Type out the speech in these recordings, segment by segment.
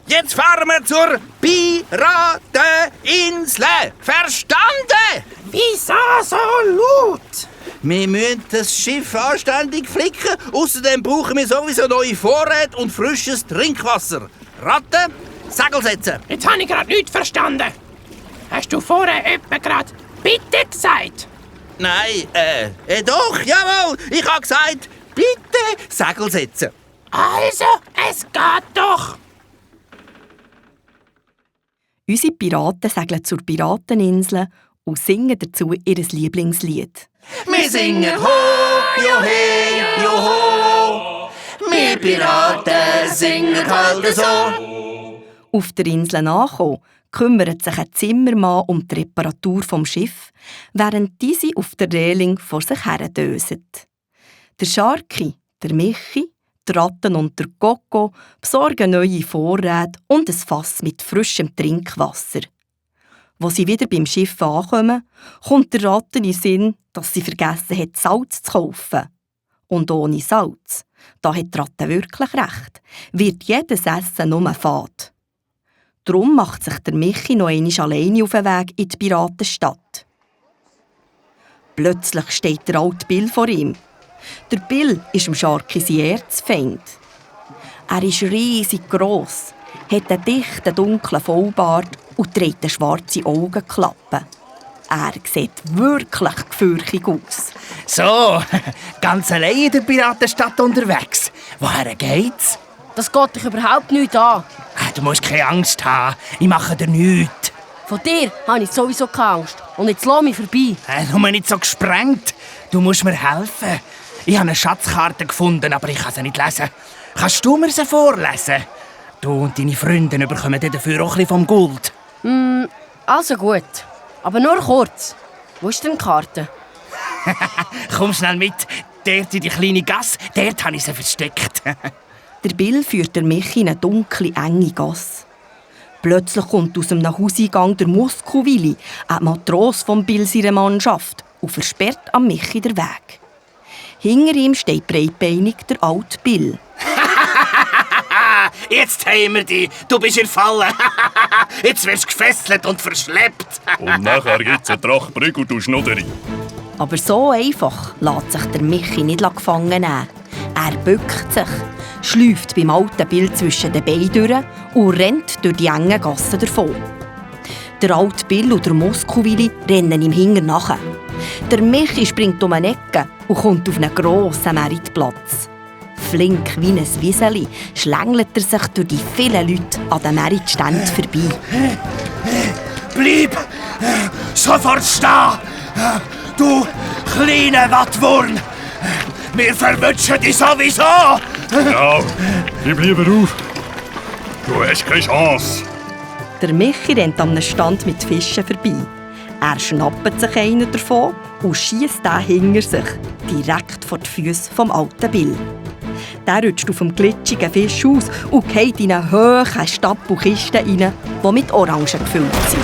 Jetzt fahren wir zur Pirateninsel. Verstanden? Wieso so laut? Wir müssen das Schiff anständig flicken. Außerdem brauchen wir sowieso neue Vorräte und frisches Trinkwasser. Ratten, Segel setzen. Jetzt habe ich gerade nichts verstanden. Hast du vorher etwa gerade «bitte» gesagt? Nein, doch, jawohl. Ich habe gesagt, bitte Segel setzen. Also, es geht doch. Unsere Piraten segeln zur Pirateninsel und singen dazu ihr Lieblingslied. Wir singen ho, johe, joho. Wir Piraten singen halt so. Auf der Insel angekommen, kümmert sich ein Zimmermann um die Reparatur vom Schiff, während diese auf der Reling vor sich her dösen. Der Scharki, der Michi, die Ratten und der Coco besorgen neue Vorräte und ein Fass mit frischem Trinkwasser. Wo sie wieder beim Schiff ankommen, kommt der Ratte in den Sinn, dass sie vergessen hat, Salz zu kaufen. Und ohne Salz, da hat die Ratte wirklich recht, wird jedes Essen nur fad. Darum macht sich der Michi noch einmal alleine auf den Weg in die Piratenstadt. Plötzlich steht der alte Bill vor ihm. Der Bill ist dem Scharki sein Erzfeind. Er ist riesig gross, hat einen dichten, dunklen Vollbart und trägt eine schwarze Augenklappe. Er sieht wirklich gefürchtig aus. So, ganz allein in der Piratenstadt unterwegs. Woher geht's? Das geht dich überhaupt nicht an. Du musst keine Angst haben. Ich mache dir nichts. Von dir habe ich sowieso keine Angst. Und jetzt lass mich vorbei. Nur nicht so gesprengt. Du musst mir helfen. Ich habe eine Schatzkarte gefunden, aber ich kann sie nicht lesen. Kannst du mir sie vorlesen? Du und deine Freunde bekommen dafür auch ein bisschen vom Gold. Also gut. Aber nur kurz. Wo ist denn die Karte? Komm schnell mit. Dort in die kleine Gasse. Dort habe ich sie versteckt. Der Bill führt der Michi in eine dunkle, enge Gasse. Plötzlich kommt aus einem Hauseingang der Muskelwilli, ein Matros von Bill seiner Mannschaft, und versperrt am Michi den Weg. Hinter ihm steht breitbeinig der alte Bill. Jetzt haben wir dich. Du bist in Falle. Jetzt wirst du gefesselt und verschleppt. Und nachher gibt's einen Trachbrügel, du Schnudderi. Aber so einfach lässt sich der Michi nicht gefangen nehmen. Er bückt sich, schläuft beim alten Bill zwischen den Beinen durch und rennt durch die engen Gassen davon. Der alte Bill und der Muskelwilli rennen ihm hinterher nach. Der Michi springt um eine Ecke und kommt auf einen grossen Meritplatz. Flink wie ein Wieseli schlängelt er sich durch die vielen Leute an den Meritständen vorbei. Bleib sofort stehen! Du kleiner Wattwurm! Wir verwünschen dich sowieso! Genau, bleib lieber auf. Du hast keine Chance. Der Michi rennt an einem Stand mit Fischen vorbei. Er schnappt sich einen davon und schiesst den hinter sich, direkt vor die Füße vom alten Bill. Der rutscht auf dem glitschigen Fisch aus und fällt in eine hohe Stapelkiste rein, die mit Orangen gefüllt sind.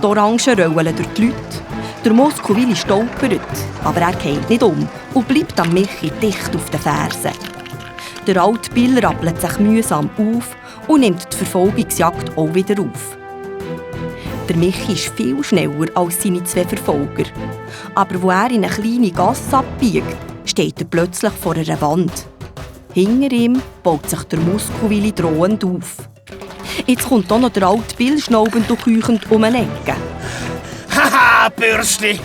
Die Orangen rollen durch die Leute. Der Muskelwilli stolpert, aber er fällt nicht um und bleibt am Michi dicht auf den Fersen. Der alte Bill rappelt sich mühsam auf und nimmt die Verfolgungsjagd auch wieder auf. Der Michi ist viel schneller als seine zwei Verfolger. Aber wo er in eine kleine Gasse abbiegt, steht er plötzlich vor einer Wand. Hinter ihm baut sich der Muskelwilli drohend auf. Jetzt kommt auch noch der alte Bill schnaubend und keuchend um eine Ecke. Haha, Bürschli!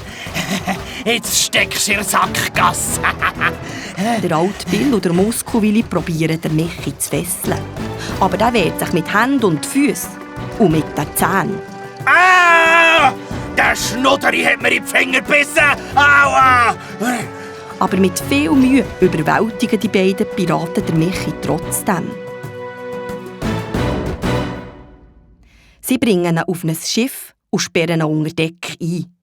Jetzt steckst du in der Sackgasse! Der alte Bill und der Muskelwilli probieren den Michi zu fesseln. Aber der wehrt sich mit Händen und Füßen und mit den Zähnen. Ah! Der Schnudderi hat mir in die Finger gebissen! Aua! Aber mit viel Mühe überwältigen die beiden Piraten den Michi trotzdem. Sie bringen ihn auf ein Schiff und sperren ihn unter Deck ein.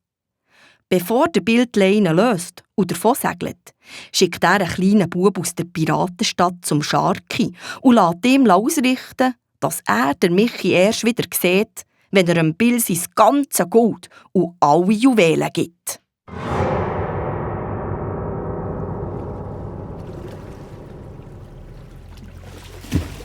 Bevor der Bill die Leine löst und davon segelt, schickt er einen kleinen Bub aus der Piratenstadt zum Scharki und lässt ihm ausrichten, dass er den Michi erst wieder sieht, wenn er dem Bill sein ganzes Gold und alle Juwelen gibt.